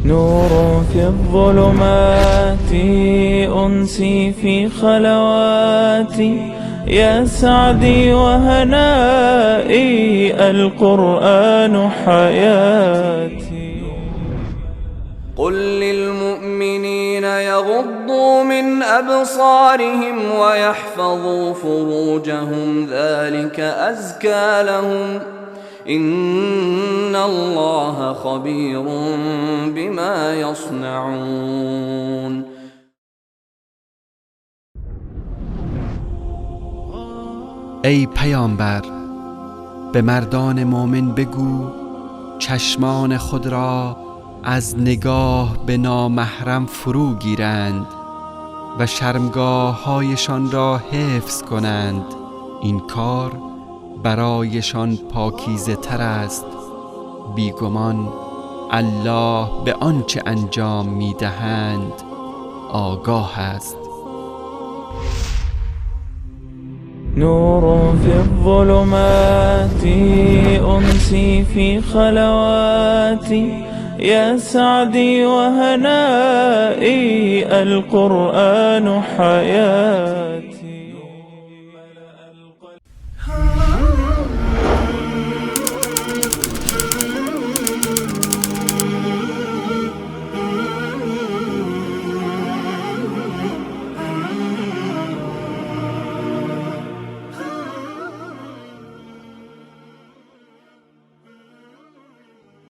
نور في الظلمات، أنسي في خلواتي، يا سعدي وهنائي، القرآن حياتي. قل للمؤمنين يغضوا من أبصارهم ويحفظوا فروجهم ذلك أزكى لهم إن الله خبير بما يصنعون. ای پیامبر، به مردان مؤمن بگو چشمان خود را از نگاه به نامحرم فرو گیرند و شرمگاه هایشان را حفظ کنند، این کار برایشان پاکیزه تر است. بیگمان الله به آنچه انجام می دهند آگاه است. نور في الظلمات، أنسي في خلواتي، يا سعدي وهنائي، القرآن حياتي.